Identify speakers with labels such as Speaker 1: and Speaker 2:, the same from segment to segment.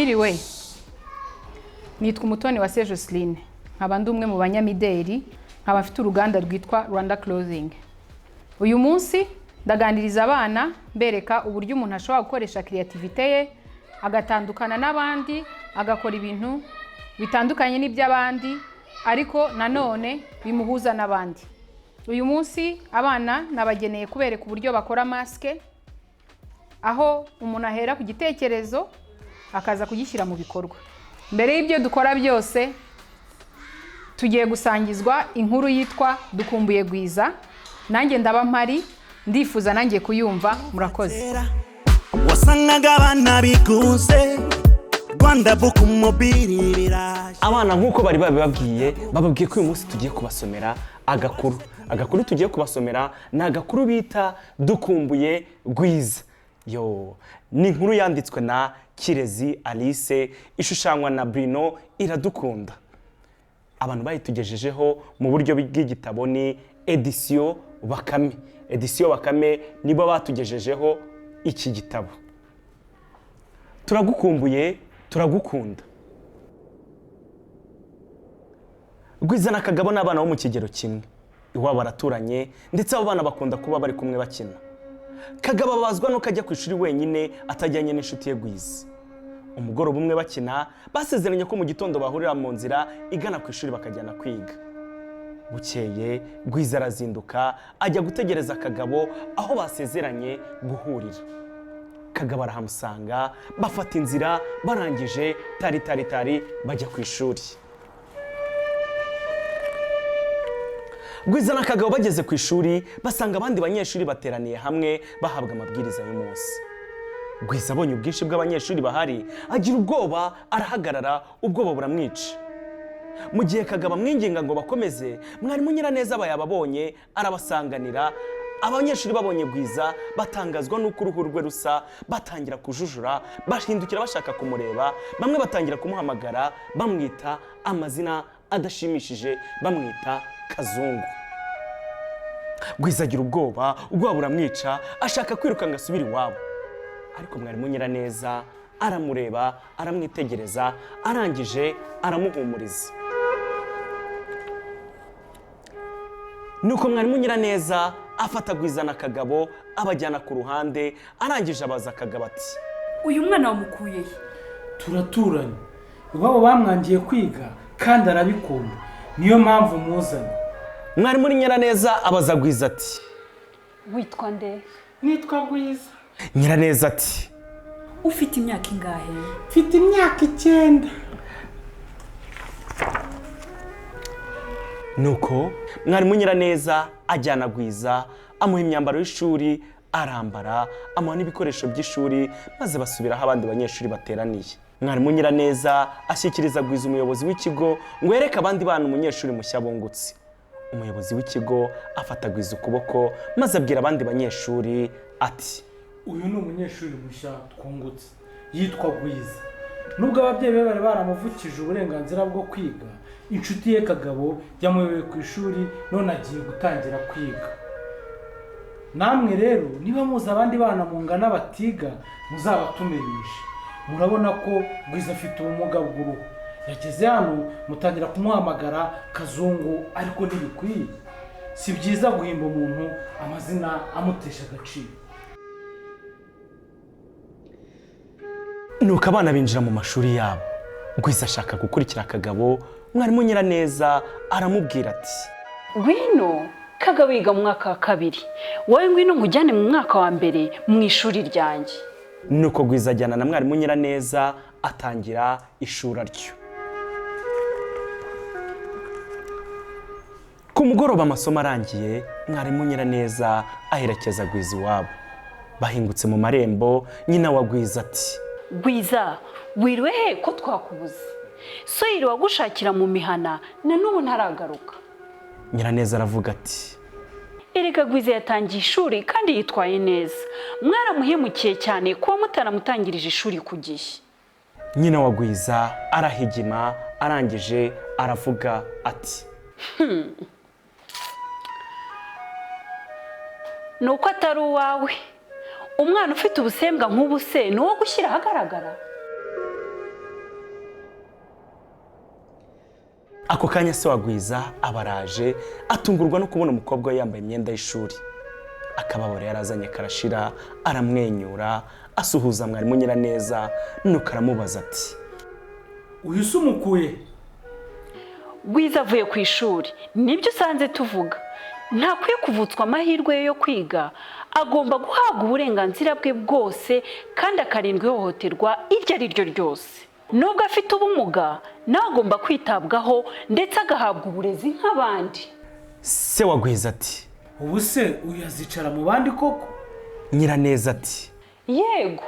Speaker 1: Mwiriwe, nitwa Umutoni wa Joseline, nkaba ndi umwe mu banyamideli, nkaba mfite uruganda rwitwa Rwanda Clothing. Uyu munsi ndaganiriza abana, mbereka uburyo umuntu ashobora gukoresha creativity ye agatandukana n'abandi, agakora ibintu bitandukanye n'iby'abandi, ariko nanone bimuhuza n'abandi. Uyu munsi abana nabageneye kubereka uburyo bakora masike, aho umuntu ahera ku gitekerezo akaza kugishyira mu bikorwa. Mbere y'ibyo dukora byose, tugiye gusangizwa inkuru yitwa "Dukumbuye Gwiza". Nanjye ndaba mpari, ndifuza nanjye kuyumva. Murakoze.
Speaker 2: Wasangaga abana bigunze, Rwanda Book Mobile biraje.
Speaker 3: Abana, nk'uko bari babibabwiye, bababwiye ko uyu munsi tugiye kubasomera agakuru. Agakuru tugiye kubasomera ni agakuru bita "Dukumbuye Gwiza". Yo ni inkuru yanditswe na Kirezi Alice, ishushanywa na Bruno Iradukunda. Abantu bayitugejejeho mu buryo bw'igitabo ni Éditions Bakame. Éditions Bakame nibo batugejejeho iki gitabo. Turagukumbuye, turagukunda. Gwiza na Kagabo n'abana bo mu kigero kimwe, iwabo baraturanye, ndetse abo bana bakunda kuba bari kumwe bakina. Kagabo abazwa nuko ajya ku ishuri wenyine, atajyanye n'inshuti ye Gwiza. Umugoroba umwe bakina, basezeranye ko mu gitondo bahurira mu nzira igana ku ishuri, bakajyana kwiga. Bukeye Gwiza arazinduka, ajya gutegereza Kagabo aho basezeranye guhurira. Kagabo arahamusanga, bafata inzira, barangije tari tari tari bajya ku ishuri. Gwiza na Kagabo bageze ku ishuri, basanga abandi banyeshuri bateraniye hamwe bahabwa amabwiriza y'umunsi. Gwiza abonye ubwinshi bw'abanyeshuri bahari, agira ubwoba, arahagarara, ubwoba buramwica. Mu gihe Kagabo amwinginga ngo bakomeze, mwarimu Nyiraneza aba yababonye, arabasanganira. Abanyeshuri babonye Gwiza batangazwa n'uko uruhu rwe rusa, batangira kujujura, bahindukira bashaka kumureba. Bamwe batangira kumuhamagara bamwita amazina adashimishije, bamwita Kazungu. Gwiza agira ubwoba, ubwoba buramwica, ashaka kwiruka ngo asubire iwabo. Ariko mwarimu Nyiraneza aramureba, aramwitegereza, arangije aramuhumuriza. Nuko mwarimu Nyiraneza afata Gwiza na Kagabo, abajyana ku ruhande, arangije abaza Kagabo ati:
Speaker 4: Uyu mwana wamukuye he?
Speaker 5: Turaturanye, iwabo bamwangiye kwiga kandi arabikunda, niyo mpamvu muzanye.
Speaker 3: Mwarimu Nyiraneza abaza Gwiza ati:
Speaker 4: Witwa nde?
Speaker 5: Nitwa Gwiza.
Speaker 3: Nyiraneza ati:
Speaker 4: Ufite imyaka ingahe?
Speaker 5: Mfite imyaka 9.
Speaker 3: Nuko mwarimu Nyiraneza ajyana Gwiza, amuha imyambaro y'ishuri arambara, amuha n'ibikoresho by'ishuri, maze basubira aho abandi banyeshuri bateraniye. Mwarimu Nyiraneza ashyikiriza Gwiza umuyobozi w'ikigo ngo yereke abandi bana umunyeshuri mushya bungutse. Umuyobozi w'ikigo afata Gwiza ukuboko, maze abwira abandi banyeshuri ati:
Speaker 5: Uyu ni umunyeshuri mushya twungutse, yitwa Gwiza. Nubwo ababyeyi be bari baramuvukije uburenganzira bwo kwiga, inshuti ye Kagabo yamuyoboye ku ishuri, none agiye gutangira kwiga. Namwe rero, niba muzi abandi bana mungana batiga, muzabatumenyeshe. Murabona ko Gwiza afite ubumuga bw'uruhu, yageze hano mutangira kumuhamagara Kazungu, ariko ntibikwiye. Si byiza guhimba umuntu amazina amutesha agaciro.
Speaker 3: Nuko abana binjira mu mashuri yabo. Gwiza ashaka gukurikira Kagabo, mwarimu Nyiraneza aramubwira ati:
Speaker 4: Ngwino, Kagabo yiga mu mwaka wa kabiri, wowe ngwino nkujyane mu mwaka wa mbere mu ishuri ryanjye.
Speaker 3: Nuko Gwiza ajyana na mwarimu Nyiraneza, atangira ishuri atyo. Ku mugoroba amasomo arangiye, mwarimu Nyiraneza aherekeza Gwiza iwabo. Bahingutse mu marembo, nyina wa Gwiza ati:
Speaker 4: Gwiza, wiriwe he ko twakubuze? So yiriwe agushakira mu mihana, na n'ubu ntaragaruka.
Speaker 3: Nyiraneza aravuga ati:
Speaker 4: Erega Gwiza yatangiye ishuri kandi yitwaye neza, mwaramuhemukiye cyane kuba mutaramutangirije ishuri ku gihe.
Speaker 3: Nyina wa Gwiza arahigima, arangije aravuga ati:
Speaker 4: Ni uko atari uwawe. Umwana ufite ubusembwa nk'ubu se ni uwo gushyira ahagaragara?
Speaker 3: Ako kanya se wa Gwiza abaraje, atungurwa no kubona umukobwa we yambaye imyenda y'ishuri. Akababaro yarazanye karashira, aramwenyura, asuhuza mwarimu Nyiraneza, nuko aramubaza ati:
Speaker 5: Uyu se umukuye?
Speaker 4: Gwiza avuye ku ishuri, nibyo usanze tuvuga. Ntakwiye kuvutswa amahirwe ye yo kwiga, agomba guhabwa uburenganzira bwe bwose kandi akarindwa ihohoterwa iryo ari ryo ryose. Nubwo afite ubumuga, nawe agomba kwitabwaho ndetse agahabwa uburezi nk'abandi.
Speaker 3: Se wa Gwiza ati:
Speaker 5: Ubu se uyu azicara mu bandi koko?
Speaker 3: Nyiraneza ati:
Speaker 4: Yego,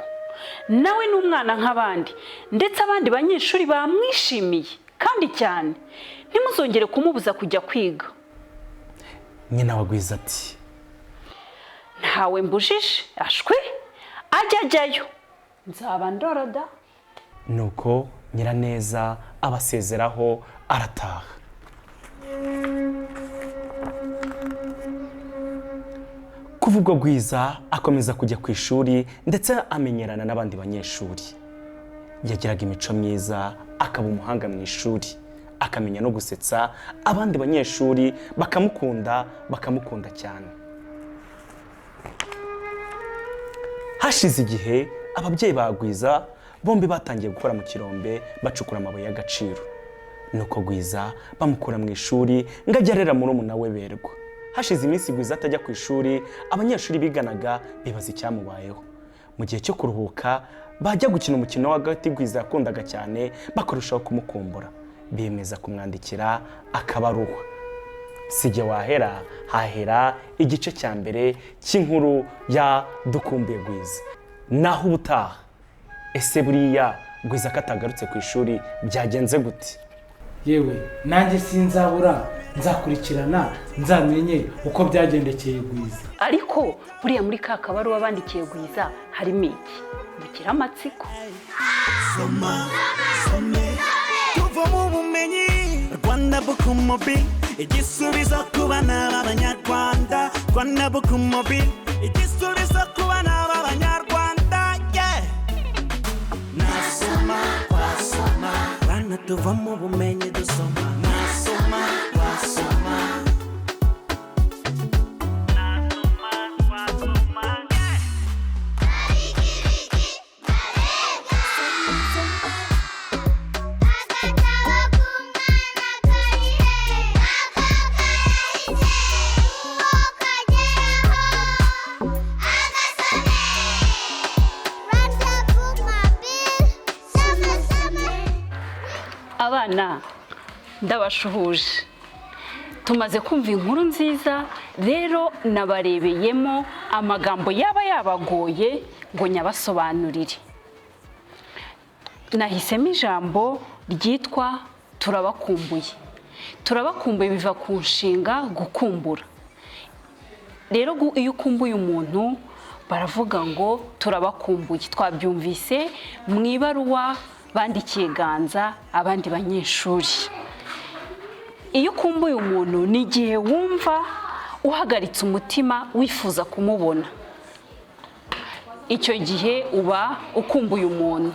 Speaker 4: nawe ni umwana nk'abandi, ndetse abandi banyeshuri bamwishimiye kandi cyane. Ntimuzongere kumubuza kujya kwiga.
Speaker 3: Nyina wa Gwiza ati:
Speaker 4: Ntawe mbujije, ashwi, ajya ajyayo, nzaba ndoroda.
Speaker 3: Nuko Nyiraneza abasezeraho arataha. Kuva ubwo Gwiza akomeza kujya ku ishuri ndetse amenyerana n'abandi banyeshuri. Yagiraga imico myiza, akaba umuhanga mu ishuri, akamenya no gusetsa abandi banyeshuri, bakamukunda, bakamukunda cyane. Hashize igihe ababyeyi ba Gwiza bombi batangiye gukora mu kirombe bacukura amabuye y'agaciro. Nuko Gwiza bamukura mu ishuri ngo ajye arera murumuna we Berwa. Hashize iminsi Gwiza atajya ku ishuri, abanyeshuri biganaga bibaza icyamubayeho. Mu gihe cyo kuruhuka bajya gukina umukino w'agati Gwiza yakundaga cyane, bakarushaho kumukumbura, biyemeza kumwandikira akabaruwa. Sijye wahera hahera igice cya mbere cy'inkuru ya Dukumbuye Gwiza. Naho ubutaha, ese buriya Gwiza ko atagarutse ku ishuri byagenze gute?
Speaker 5: Yewe, nanjye sinzabura, nzakurikirana nzamenye uko byagendekeye Gwiza.
Speaker 4: Ariko buriya muri ka kabaruwa bandikiye Gwiza harimo iki? Mugire amatsiko.
Speaker 2: Soma, some, tuvoma ubumenyi. Rwanda Book Mobile, igisubizo ku bana b'Abanyarwanda. Rwanda Book Mobile, igisubizo ku bana b'Abanyarwanda. Yeah. Nasoma, twasoma, bana tuvoma ubumenyi dusoma. Nasoma, twasoma.
Speaker 4: Abana ndabashuhuje, tumaze kumva inkuru nziza, rero nabarebeyemo amagambo yaba yabagoye ngo nyabasobanurire. Nahisemo ijambo ryitwa turabakumbuye. Turabakumbuye biva ku nshinga gukumbura. Rero iyo ukumbuye umuntu baravuga ngo turabakumbuye. Twabyumvise mu ibaruwa bandikiye Ganza abandi banyeshuri. Iyo ukumbuye umuntu ni igihe wumva uhagaritse umutima wifuza kumubona. Icyo gihe uba ukumbuye umuntu.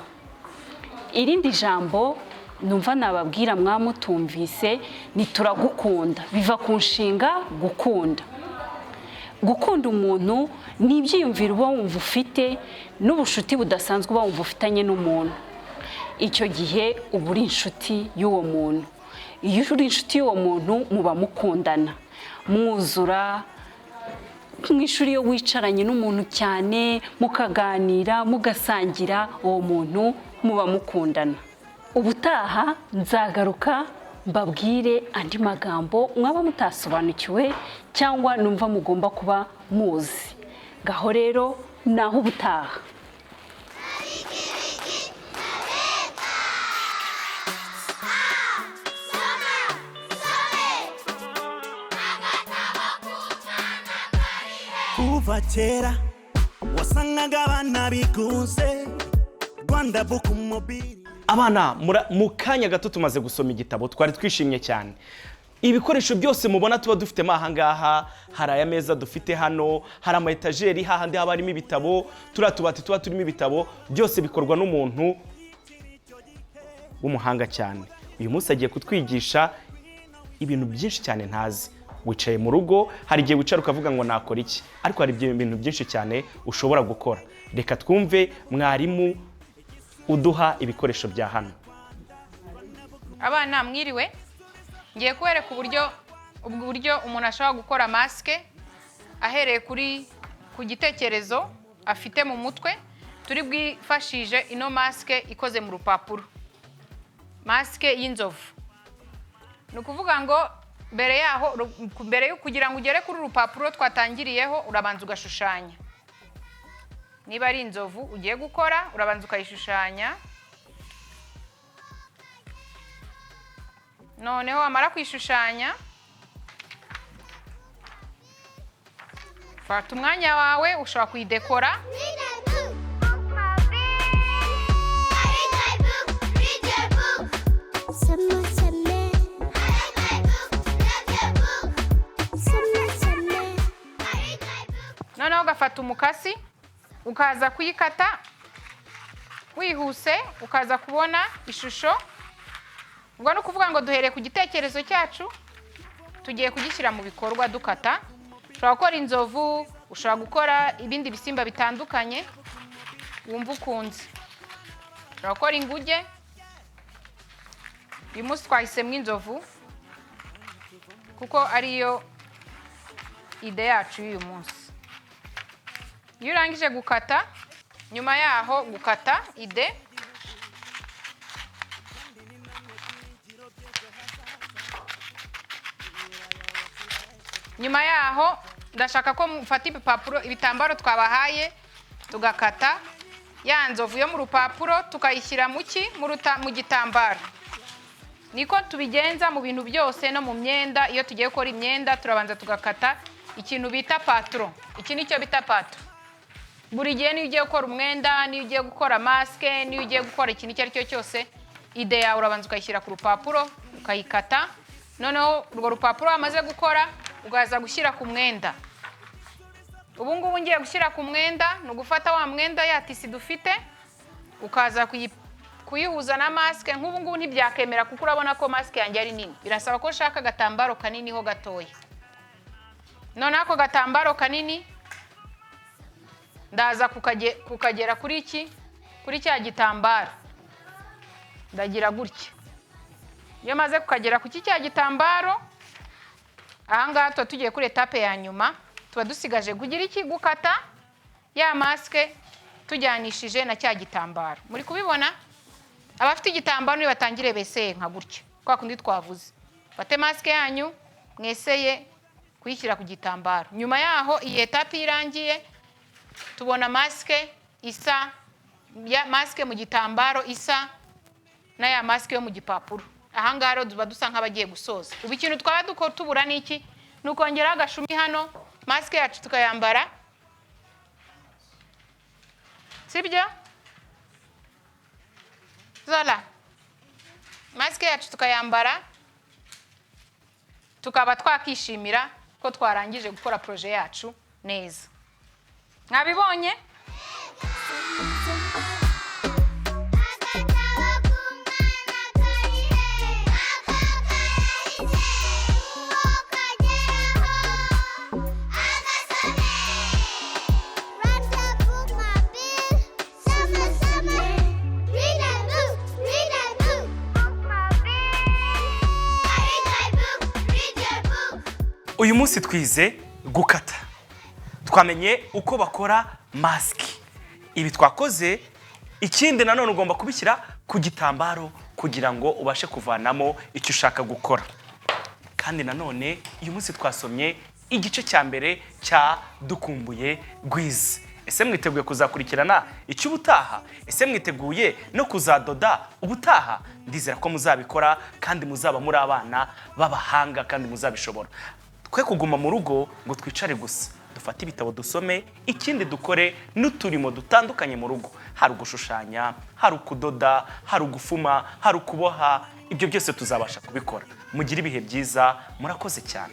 Speaker 4: Irindi jambo numva nababwira mwamutumvise ni turagukunda, biva ku nshinga gukunda. Gukunda umuntu ni ibyiyumviro uba wumva ufite n'ubushuti budasanzwe uba wumva ufitanye n'umuntu. Icyo gihe uba uri inshuti y'uwo muntu. Iyo uri inshuti y'uwo muntu muba mukundana, mwuzura. Mu ishuri iyo wicaranye n'umuntu cyane mukaganira mugasangira, uwo muntu muba mukundana. Ubutaha nzagaruka mbabwire andi magambo mwaba mutasobanukiwe cyangwa numva mugomba kuba muzi. Ngaho rero naho ubutaha.
Speaker 2: Kuva kera wasangaga abana bigunze. Rwanda Book Mobile.
Speaker 3: Abana, mu kanya gato tumaze gusoma igitabo, twari twishimye cyane. Ibikoresho byose mubona tuba dufitemo aha ngaha, hari aya meza dufite hano, hari ama etajeri hahandi haba harimo ibitabo, turiya tubati tuba turimo ibitabo, byose bikorwa n'umuntu w'umuhanga cyane. Uyu munsi agiye kutwigisha Ibintu byinshi cyane ntazi. Wicaye mu rugo, hari igihe wicara ukavuga ngo nakora iki, ariko hari ibintu byinshi cyane ushobora gukora. Reka twumve mwarimu uduha ibikoresho bya hano.
Speaker 1: Abana mwiriwe, ngiye kubereka uburyo umuntu ashobora gukora masike ahereye ku gitekerezo afite mu mutwe. Turi bwifashije ino masike ikoze mu rupapuro, masike y'inzovu. Ni ukuvuga ngo mbere yaho, mbere yo kugira ngo ugere kuri uru rupapuro twatangiriyeho, urabanza ugashushanya. Niba ari inzovu ugiye gukora, urabanza ukayishushanya. Noneho wamara kuyishushanya, fata umwanya wawe, ushobora kuyidekora.
Speaker 6: Read a book. I read my book. Read your book. Summer, summer. I read my book. Love your book. Summer, summer. I read my book.
Speaker 1: Noneho ugafata umukasi ukaza kuyikata wihuse, ukaza kubona ishusho. Ubwo ni ukuvuga ngo duhereye ku gitekerezo cyacu, tugiye kugishyira mu bikorwa dukata. Ushobora gukora inzovu, ushobora gukora ibindi bisimba bitandukanye wumva ukunze. Ushobora gukora inguge. Uyu munsi twahisemo inzovu kuko ariyo idée yacu y'uyu munsi. Iyo urangije gukata, nyuma yaho gukata idée, nyuma yaho ndashaka ko mufata ibipapuro, ibitambaro twabahaye, tugakata ya nzovu yo mu rupapuro tukayishyira mu ki? Mu gitambaro. Niko tubigenza mu bintu byose no mu myenda. Iyo tugiye gukora imyenda turabanza tugakata ikintu bita patron. Iki nicyo bita patron. Buri gihe niyo ugiye gukora umwenda, niyo ugiye gukora masike, niyo ugiye gukora ikintu icyo ari cyo cyose, idée yawe urabanza ukayishyira ku rupapuro ukayikata. Noneho urwo rupapuro wamaze gukora ukaza gushyira ku mwenda. Ubu ngubu ngiye gushyira ku mwenda, ni ugufata wa mwenda ya tissu dufite ukaza kuyihuza na masike. Nk'ubu ngubu ntibyakemera kuko urabona ko masike yanjye ari nini, birasaba ko nshaka agatambaro kanini ho gatoya. Noneho ako gatambaro kanini ndaza kukagera kuri iki, kuri cya gitambaro, ndagira gutya. Iyo maze kukagera ku cya gitambaro, aha ngaha tuba tugiye kuri étape ya nyuma, tuba dusigaje kugira iki? Gukata ya masike tujyanishije na cya gitambaro. Muri kubibona? Abafite igitambaro nibatangire beseye nka gutya, kwa kundi twavuze. Fate masike yanyu mweseye kuyishyira ku gitambaro. Nyuma yaho iyi étape irangiye, tubona masike isa ya masike mu gitambaro isa na ya masike yo mu gipapuro. Aha ngaha rero tuba dusa nk'abagiye gusoza. Ubu ikintu twaba tubura ni iki? Ni ukongeraho agashumi hano, masike yacu tukayambara, sibyo? Zola, masike yacu tukayambara, tukaba twakishimira ko twarangije gukora projet yacu neza. Mwabibonye?
Speaker 6: Agatabo k'umwana kari he? Ako karahise. Uwo kageraho agasome. Rwanda Bookmobile. Summer, summer. Read a book. Read a book. Bookmobile. I read my book. Read your book.
Speaker 3: Uyu munsi twize gukata, twamenye uko bakora masiki. Ibi twakoze, ikindi nanone ugomba kubishyira ku gitambaro kugira ngo ubashe kuvanamo icyo ushaka gukora. Kandi nanone uyu munsi twasomye igice cya mbere cya Dukumbuye Gwiza. Ese mwiteguye kuzakurikirana icy'ubutaha? Ese mwiteguye no kuzadoda ubutaha? Ndizera ko muzabikora kandi muzaba muri abana b'abahanga kandi muzabishobora. Twe kuguma mu rugo ngo twicare gusa, dufate ibitabo dusome, ikindi dukore n'uturimo dutandukanye mu rugo. Hari ugushushanya, hari ukudoda, hari ugufuma, hari ukuboha, ibyo byose tuzabasha kubikora. Mugire ibihe byiza, murakoze cyane.